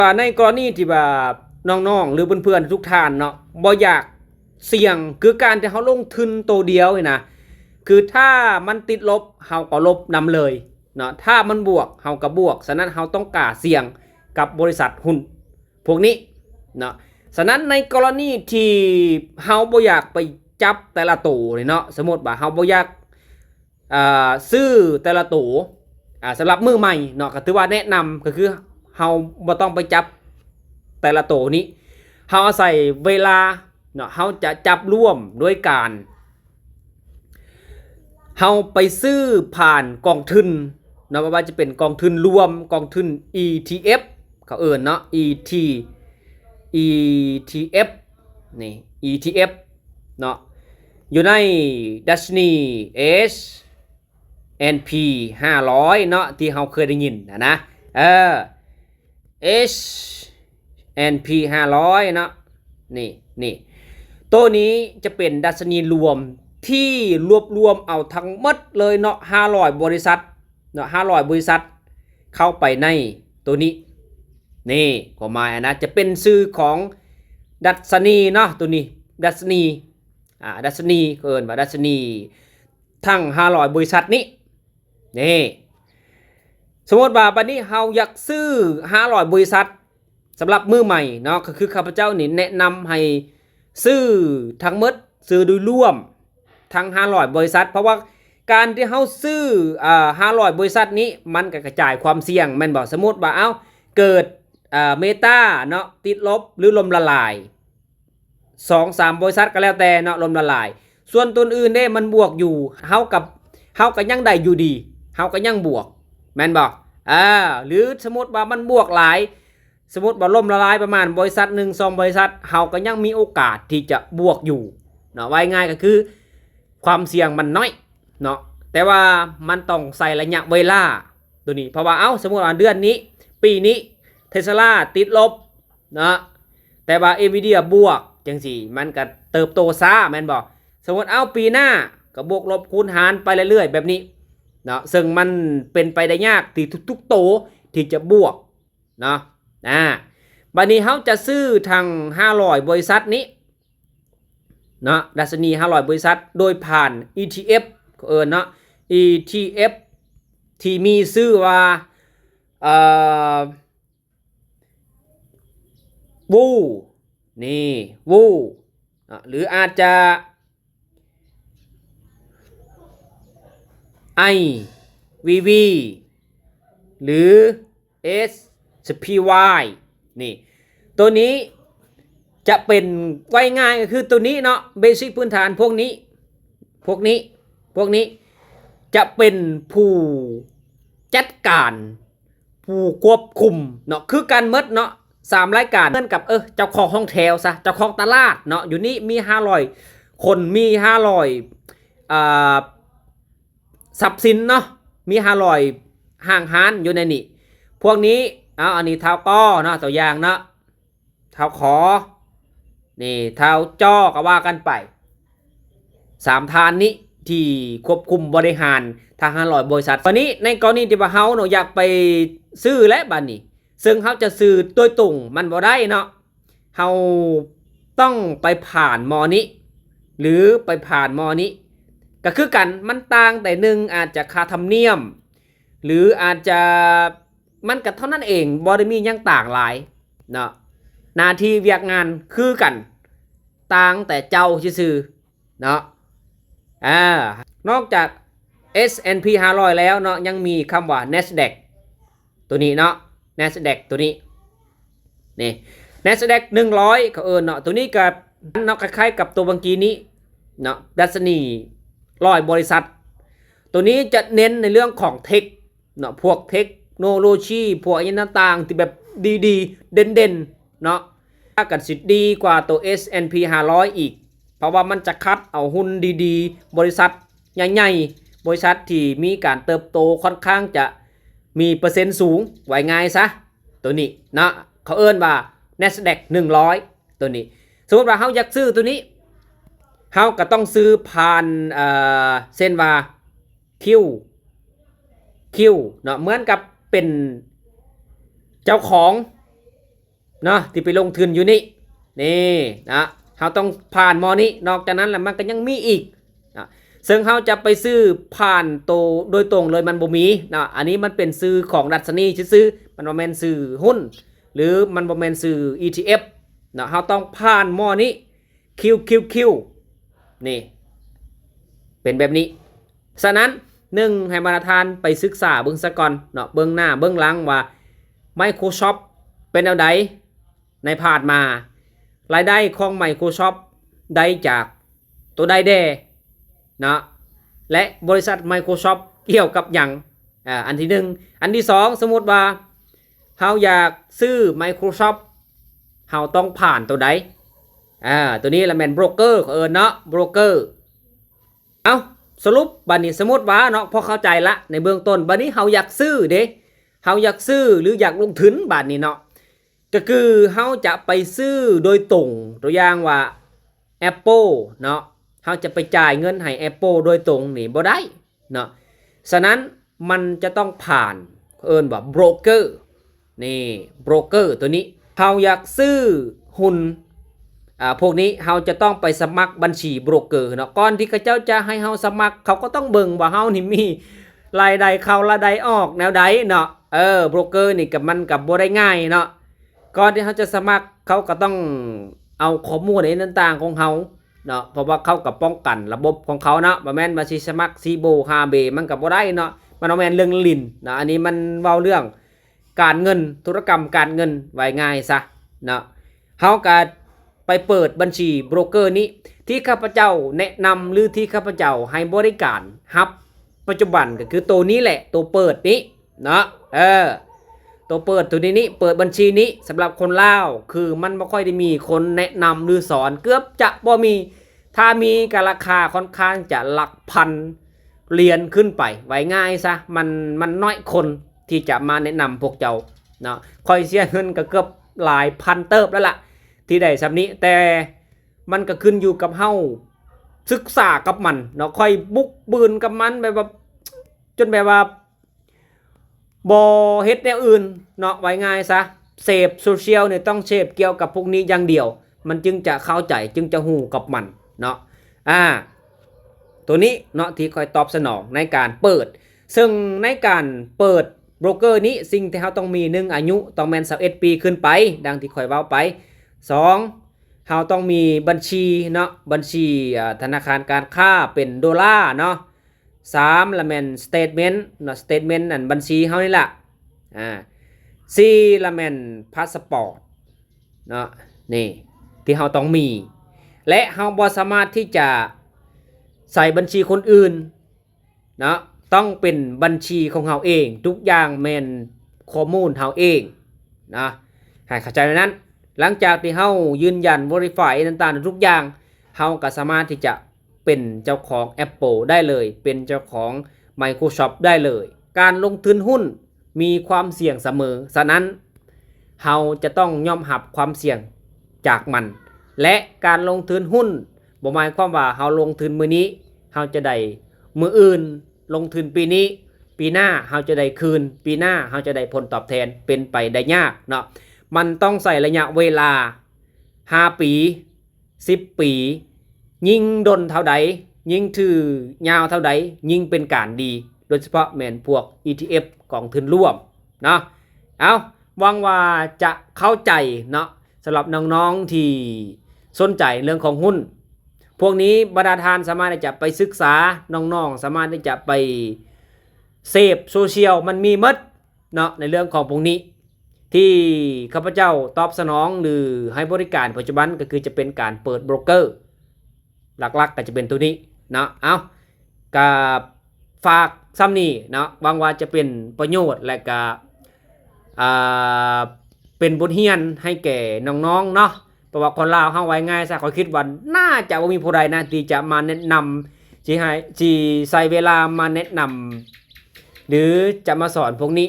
ວ່າໃນກໍລະນີທີ່ວ່ານ້ອງໆ ຫຼືເພື່ອນໆ ທຸກທ່ານເນາະ ບໍ່ຢາກສ່ຽງ ຄືການທີ່ເຮົາລົງທຶນໂຕດຽວນີ້ນະ ຄືຖ້າມັນຕິດລົບ ເຮົາກໍລົບນຳເລີຍເນາະ ຖ້າມັນບວກ ເຮົາກໍບວກ. ສະນັ້ນເຮົາຕ້ອງກ້າສ່ຽງກັບບໍລິສັດຫຸ້ນພວກນີ້ເນາະ. ສະນັ້ນໃນກໍລະນີທີ່ເຮົາບໍ່ຢາກໄປຈັບແຕ່ລະໂຕນີ້ເນາະ ສົມມຸດວ່າເຮົາບໍ່ຢາກ ອ່າ ຊື້ແຕ່ລະໂຕ ອ່າ ສຳລັບມືໃໝ່ເນາະ ກໍຖືວ່າແນະນຳ ກໍຄືເຮົາບໍ່ຕ້ອງໄປຈັບແຕ່ລະໂຕນີ້ ເຮົາອາໄສເວລາເນາະ ເຮົາຈະຈັບລວມໂດຍການ ເຮົາໄປຊື້ຜ່ານກອງທຶນເນາະ ບໍ່ວ່າຈະເປັນກອງທຶນລວມ ກອງທຶນ ອີ ທີ ເອັຟ ເຂົາເອີ້ນເນາະ ອີ ທີ ອີ ທີ ເອັຟ ນີ້ ອີ ທີ ເອັຟ ເນາະ ຢູ່ໃນດັດຊະນີ ເອສ ແອນ ພີ ຫ້າຮ້ອຍເນາະ ທີ່ເຮົາເຄີຍໄດ້ຍິນຫັ້ນນະ ເອີ ເອສ ແອນ ພີ ຫ້າຮ້ອຍເນາະ ນີ້ ນີ້ ໂຕນີ້ຈະເປັນດັດຊະນີລວມທີ່ລວບລວມເອົາທັງໝົດເລີຍເນາະ ຫ້າຮ້ອຍບໍລິສັດເນາະ ຫ້າຮ້ອຍບໍລິສັດເຂົ້າໄປໃນໂຕນີ້ ນີ້ ຄວາມໝາຍຫັ້ນນະ ຈະເປັນຊື່ຂອງດັດຊະນີເນາະ ໂຕນີ້ ດັດຊະນີ ອ່າ ດັດຊະນີ ເຂົາເອີ້ນວ່າດັດຊະນີ ທັງຫ້າຮ້ອຍບໍລິສັດນີ້ ນີ້ ສົມມຸດວ່າບັດນີ້ເຮົາຢາກຊື້ຫ້າຮ້ອຍບໍລິສັດ ສຳລັບມືໃໝ່ເນາະ ກໍຄືຂ້າພະເຈົ້ານີ້ແນະນຳໃຫ້ຊື້ທັງໝົດ ຊື້ໂດຍລວມທັງຫ້າຮ້ອຍບໍລິສັດ ເພາະວ່າການທີ່ເຮົາຊື້ ອ່າ ຫ້າຮ້ອຍບໍລິສັດນີ້ ມັນກໍກະຈາຍຄວາມສ່ຽງແມ່ນບໍ່? ສົມມຸດວ່າ ເອົ້າ ເກີດ ເມຕາເນາະ ຕິດລົບ ຫຼື ລົ້ມລະລາຍ ສອງສາມບໍລິສັດກໍແລ້ວແຕ່ເນາະ ລົ້ມລະລາຍ ສ່ວນຕົວອື່ນເດ້ ມັນບວກຢູ່ ເຮົາກັບ ເຮົາກໍຍັງໄດ້ຢູ່ດີ ເຮົາກໍຍັງບວກ ແມ່ນບໍ່? ເອີ ຫຼື ສົມມຸດວ່າມັນບວກຫຼາຍ ສົມມຸດວ່າລົ້ມລະລາຍປະມານບໍລິສັດໜຶ່ງ ສອງບໍລິສັດ ເຮົາກໍຍັງມີໂອກາດທີ່ຈະບວກຢູ່ເນາະ ເວົ້າງ່າຍໆ ກໍຄືຄວາມສ່ຽງມັນນ້ອຍເນາະ ແຕ່ວ່າມັນຕ້ອງໃຊ້ໄລຍະເວລາໂຕນີ້ ເພາະວ່າ ເອົ້າ ສົມມຸດວ່າເດືອນນີ້ ປີນີ້ ເທສລາ ຕິດລົບ ເນາະ ແຕ່ວ່າ ເອັນວີເດຍ ບວກ ຈັ່ງຊີ້ ມັນກະເຕີບໂຕຊ້າແມ່ນບໍ່? ສົມມຸດ ເອົາ ປີໜ້າກະບວກລົບຄູນຫານໄປເລື້ອຍໆແບບນີ້ເນາະ ເຊິ່ງມັນເປັນໄປໄດ້ຍາກທີ່ທຸກໆໂຕທີ່ຈະບວກເນາະ ອ່າ ບາດນີ້ເຮົາຈະຊື້ທັງຫ້າຮ້ອຍບໍລິສັດນີ້ເນາະ ດັດຊະນີຫ້າຮ້ອຍບໍລິສັດ ໂດຍຜ່ານ ອີ ທີ ເອັຟ ເຂົາເອີ້ນເນາະ ອີ ທີ ເອັຟ ທີ່ມີຊື່ວ່າ ເອີ Wood ນີ້ Wood ເນາະ ຫຼືອາດຈະ ໄອ ວີ ວີ ຫຼື ເອສ ເອສ ພີ ວາຍ ນີ້ ໂຕນີ້ຈະເປັນ ເວົ້າງ່າຍກໍຄືໂຕນີ້ເນາະ ເບສິກພື້ນຖານພວກນີ້ ພວກນີ້ ພວກນີ້ຈະເປັນຜູ້ຈັດການ ຜູ້ຄວບຄຸມເນາະ ຄືກັນໝົດເນາະ ສາມລາຍການ ເໝືອນກັບ ເອີ ເຈົ້າຂອງຫ້ອງແຖວຊະ ເຈົ້າຂອງຕະຫຼາດເນາະ ຢູ່ນີ້ມີຫ້າຮ້ອຍຄົນ ມີຫ້າຮ້ອຍ ອ່າ ຊັບສິນເນາະ ມີຫ້າຮ້ອຍຫ້າງຮ້ານຢູ່ໃນນີ້ ພວກນີ້ ເອົາ ອັນນີ້ທ້າວກໍເນາະ ຕົວຢ່າງເນາະ ທ້າວຂໍ ນີ້ ທ້າວຈໍ ກໍວ່າກັນໄປ ສາມທ່ານນີ້ທີ່ຄວບຄຸມບໍລິຫານທັງຫ້າຮ້ອຍບໍລິສັດ. ບາດນີ້ໃນກໍລະນີທີ່ວ່າເຮົາເນາະ ຢາກໄປຊື້ແຫຼະບາດນີ້ ເຊິ່ງເຮົາຈະຊື້ໂດຍຕົງມັນບໍ່ໄດ້ເນາະ ເຮົາຕ້ອງໄປຜ່ານໝໍນີ້ ຫຼື ໄປຜ່ານໝໍນີ້ ກໍຄືກັນ ມັນຕ່າງແຕ່ໜຶ່ງ ອາດຈະຄ່າທຳນຽມ ຫຼື ອາດຈະ ມັນກໍເທົ່ານັ້ນເອງ ບໍ່ໄດ້ມີຫຍັງຕ່າງຫຼາຍເນາະ ໜ້າທີ່ວຽກງານຄືກັນ ຕ່າງແຕ່ເຈົ້າຊື່ໆເນາະ ອ່າ ນອກຈາກ ເອສ ແອນ ພີ ຫ້າຮ້ອຍແລ້ວເນາະ ຍັງມີຄຳວ່າ Nasdaq ໂຕນີ້ເນາະ Nasdaq ໂຕນີ້ ນີ້ Nasdaq ໜຶ່ງຮ້ອຍ ເຂົາເອີ້ນເນາະ ໂຕນີ້ກໍເນາະ ຄ້າຍໆກັບໂຕບັ້ງກີ້ນີ້ເນາະ ດັດຊະນີຮ້ອຍບໍລິສັດ ໂຕນີ້ຈະເນັ້ນໃນເລື່ອງຂອງເທັກເນາະ ພວກເທັກໂນໂລຊີ ພວກອີ່ຫຍັງຕ່າງໆທີ່ແບບດີໆ ເດັ່ນໆເນາະ ກໍຊິດີກວ່າໂຕ ເອສ ແອນ ພີ ຫ້າຮ້ອຍອີກ ເພາະວ່າມັນຈະຄັດເອົາຫຸ້ນດີໆ ບໍລິສັດໃຫຍ່ໆ ບໍລິສັດທີ່ມີການເຕີບໂຕຄ່ອນຂ້າງຈະມີເປີເຊັນສູງ ເວົ້າງ່າຍຊະ ໂຕນີ້ເນາະ ເຂົາເອີ້ນວ່າ Nasdaq ໜຶ່ງຮ້ອຍ ໂຕນີ້ ສົມມຸດວ່າເຮົາຢາກຊື້ໂຕນີ້ ເຮົາກໍຕ້ອງຊື້ຜ່ານ ເອີ ເຊັ່ນວ່າ ຄິວ ຄິວ ເນາະ ເໝືອນກັບເປັນເຈົ້າຂອງ ເນາະ ທີ່ໄປລົງທຶນຢູ່ນີ້ ນີ້ນະ ເຮົາຕ້ອງຜ່ານໝໍ້ນີ້. ນອກຈາກນັ້ນແລ້ວມັນກໍຍັງມີອີກນະ ເຊິ່ງເຮົາຈະໄປຊື້ຜ່ານໂຕໂດຍຕົງເລີຍມັນບໍ່ມີເນາະ. ອັນນີ້ມັນເປັນຊື່ຂອງດັດຊະນີຊື່ໆ ມັນບໍ່ແມ່ນຊື່ຫຸ້ນ ຫຼືມັນບໍ່ແມ່ນຊື່ ອີທີເອັຟ ເນາະ. ເຮົາຕ້ອງຜ່ານໝໍ້ນີ້ ຄິວຄິວຄິວ ນີ້ ເປັນແບບນີ້. ສະນັ້ນ ໜຶ່ງ ໃຫ້ບັນດາທ່ານໄປສຶກສາເບິ່ງສາກ່ອນເນາະ ເບິ່ງໜ້າເບິ່ງຫຼັງວ່າ Microsoft ເປັນແນວໃດໃນຜ່ານມາ, ລາຍໄດ້ຂອງ Microsoft ໄດ້ຈາກໂຕໃດແດ່ເນາະ ແລະ ບໍລິສັດ Microsoft ກ່ຽວກັບຫຍັງ. ອາ ອັນທີໜຶ່ງ. ອັນທີສອງ ສົມມຸດວ່າເຮົາຢາກຊື້ Microsoft ເຮົາຕ້ອງຜ່ານໂຕໃດ? ອາ ໂຕນີ້ລະແມ່ນໂບຣກເກີ ເຂົາເອີ້ນເນາະ ໂບຣກເກີ. ເອົ້າ ສະຫຼຸບບາດນີ້ ສົມມຸດວ່າເນາະ ພໍເຂົ້າໃຈລະໃນເບື້ອງຕົ້ນ. ບາດນີ້ເຮົາຢາກຊື້ເດ້ ເຮົາຢາກຊື້ ຫຼື ຢາກລົງທຶນບາດນີ້ເນາະ ກໍຄືເຮົາຈະໄປຊື້ໂດຍຕົງ ຕົວຢ່າງວ່າ Apple ເນາະ ເຮົາຈະໄປຈ່າຍເງິນໃຫ້ Apple ໂດຍຕົງນີ້ບໍ່ໄດ້ເນາະ. ສະນັ້ນມັນຈະຕ້ອງຜ່ານ ເອີ້ນວ່າໂບຣກເກີ ນີ້ ໂບຣກເກີໂຕນີ້. ເຮົາຢາກຊື້ຫຸ້ນ ອາ ພວກນີ້ ເຮົາຈະຕ້ອງໄປສະໝັກບັນຊີໂບຣກເກີເນາະ. ກ່ອນທີ່ເຂົາເຈົ້າຈະໃຫ້ເຮົາສະໝັກ ເຂົາກໍຕ້ອງເບິ່ງວ່າເຮົານີ້ມີລາຍໄດ້ເຂົ້າລາຍໄດ້ອອກແນວໃດເນາະ. ເອີ ໂບຣກເກີນີ້ກໍ ມັນກໍບໍ່ໄດ້ງ່າຍເນາະ. ກ່ອນທີ່ເຮົາຈະສະໝັກ ເຂົາກໍຕ້ອງເອົາຂໍ້ມູນອີ່ຫຍັງຕ່າງໆຂອງເຮົາເນາະ ເພາະວ່າເຂົາກໍປ້ອງກັນລະບົບຂອງເຂົາເນາະ. ບໍ່ແມ່ນວ່າຊິສະໝັກສີ່ໂບຫ້າເບ ມັນກໍບໍ່ໄດ້ເນາະ ມັນບໍ່ແມ່ນເລື່ອງຫຼິ້ນເນາະ. ອັນນີ້ມັນເວົ້າເລື່ອງການເງິນ ທຸລະກຳການເງິນ ວ່າງ່າຍຊະເນາະ. ເຮົາກໍໄປເປີດບັນຊີໂບຣກເກີນີ້ ທີ່ຂ້າພະເຈົ້າແນະນຳ ຫຼື ທີ່ຂ້າພະເຈົ້າໃຫ້ບໍລິການຮັບປັດຈຸບັນ ກໍຄືໂຕນີ້ແຫຼະ ໂຕເປີດນີ້ ເນາະ ເອີ ໂຕເປີດໂຕນີ້ນີ້ ເປີດບັນຊີນີ້ ສຳລັບຄົນລາວ ຄືມັນບໍ່ຄ່ອຍໄດ້ມີຄົນແນະນຳ ຫຼື ສອນ ເກືອບຈະບໍ່ມີ. ຖ້າມີກໍລາຄາຄ່ອນຂ້າງຈະຫຼັກພັນຫຼຽນຂຶ້ນໄປ ວ່າງ່າຍຊະ ມັນ ມັນນ້ອຍຄົນທີ່ຈະມາແນະນຳພວກເຈົ້າເນາະ. ຂ້ອຍເສຍເງິນກໍເກືອບຫຼາຍພັນເຕີບແລ້ວລະ ທີ່ໄດ້ສ່ຳນີ້ ແຕ່ມັນກໍຂຶ້ນຢູ່ກັບເຮົາສຶກສາກັບມັນເນາະ. ຂ້ອຍບຸກບືນກັບມັນແບບວ່າ ຈົນແບບວ່າ ບໍ່ເຮັດແນວອື່ນເນາະ ວ່າງ່າຍຊະ. ເສບໂຊຊຽວນີ້ຕ້ອງເສບກ່ຽວກັບພວກນີ້ຢ່າງດຽວ ມັນຈຶ່ງຈະເຂົ້າໃຈ ຈຶ່ງຈະຮູ້ກັບມັນເນາະ. ອາ ໂຕນີ້ເນາະ ທີ່ຂ້ອຍຕອບສະໜອງໃນການເປີດ ເຊິ່ງໃນການເປີດໂບຣກເກີນີ້ ສິ່ງທີ່ເຮົາຕ້ອງມີ ໜຶ່ງ ອາຍຸຕ້ອງແມ່ນຊາວເອັດປີຂຶ້ນໄປ ດັ່ງທີ່ຂ້ອຍເວົ້າໄປ. ສອງ ເຮົາຕ້ອງມີບັນຊີເນາະ ບັນຊີ ອາ ທະນາຄານການຄ້າເປັນໂດລາເນາະ. ສາມ ລະແມ່ນສະເຕດເມັນເນາະ ສະເຕດເມັນອັນບັນຊີເຮົານີ້ລະ. ອາ ສີ່ ລະແມ່ນພາສປອດເນາະ ນີ້ ທີ່ເຮົາຕ້ອງມີ ແລະ ເຮົາບໍ່ສາມາດທີ່ຈະໃສ່ບັນຊີຄົນອື່ນເນາະ ຕ້ອງເປັນບັນຊີຂອງເຮົາເອງ ທຸກຢ່າງແມ່ນຂໍ້ມູນເຮົາເອງເນາະ ໃຫ້ເຂົ້າໃຈແນວນັ້ນ. ຫຼັງຈາກທີ່ເຮົາຢືນຢັນ ເວຣິຟາຍ ຕ່າງໆທຸກຢ່າງ ເຮົາກໍສາມາດທີ່ຈະ ເປັນເຈົ້າຂອງ Apple ໄດ້ເລີຍ ເປັນເຈົ້າຂອງ Microsoft ໄດ້ເລີຍ. ການລົງທຶນຫຸ້ນມີຄວາມສ່ຽງສະເໝີ, ສະນັ້ນ ເຮົາຈະຕ້ອງຍອມຮັບຄວາມສ່ຽງຈາກມັນ ແລະ ການລົງທຶນຫຸ້ນບໍ່ໝາຍຄວາມວ່າເຮົາລົງທຶນມື້ນີ້ ເຮົາຈະໄດ້ມື້ອື່ນ, ລົງທຶນປີນີ້ ປີໜ້າເຮົາຈະໄດ້ຄືນ, ປີໜ້າເຮົາຈະໄດ້ຜົນຕອບແທນ, ເປັນໄປໄດ້ຍາກເນາະ. ມັນຕ້ອງໃຊ້ໄລຍະເວລາຫ້າປີ, ສິບປີ, ຍິ່ງດົນເທົ່າໃດ, ຍິ່ງຖືຍາວເທົ່າໃດ, ຍິ່ງເປັນການດີ, ໂດຍສະເພາະແມ່ນພວກ ອີ ທີ ເອັຟ ກອງທຶນລວມເນາະ. ເອົາ, ຫວັງວ່າຈະເຂົ້າໃຈເນາະ, ສຳລັບນ້ອງໆທີ່ສົນໃຈເລື່ອງຂອງຫຸ້ນ ພວກນີ້, ບັນດາທ່ານສາມາດທີ່ຈະໄປສຶກສາ, ນ້ອງໆສາມາດທີ່ຈະໄປເສບໂຊຊຽວ, ມັນມີໝົດ ເນາະ ໃນເລື່ອງຂອງພວກນີ້ ທີ່ຂ້າພະເຈົ້າຕອບສະໜອງ ຫຼື ໃຫ້ບໍລິການປັດຈຸບັນ ກໍຄືຈະເປັນການເປີດໂບຣກເກີ ຫຼັກໆກໍຈະເປັນໂຕນີ້ເນາະ. ເອົາ, ກໍຝາກສ່ຳນີ້ເນາະ, ຫວັງວ່າຈະເປັນປະໂຫຍດ ແລະ ກໍ ອ່າ ເປັນບົດຮຽນໃຫ້ແກ່ນ້ອງໆເນາະ. ເພາະວ່າຄົນລາວເຮົາ ເວົ້າງ່າຍຊະ, ຂ້ອຍຄິດວ່າໜ້າຈະບໍ່ມີຜູ້ໃດນະ ທີ່ຈະມາແນະນຳ ຊິໃຫ້ ຊິໃຊ້ເວລາມາແນະນຳ ຫຼື ຈະມາສອນພວກນີ້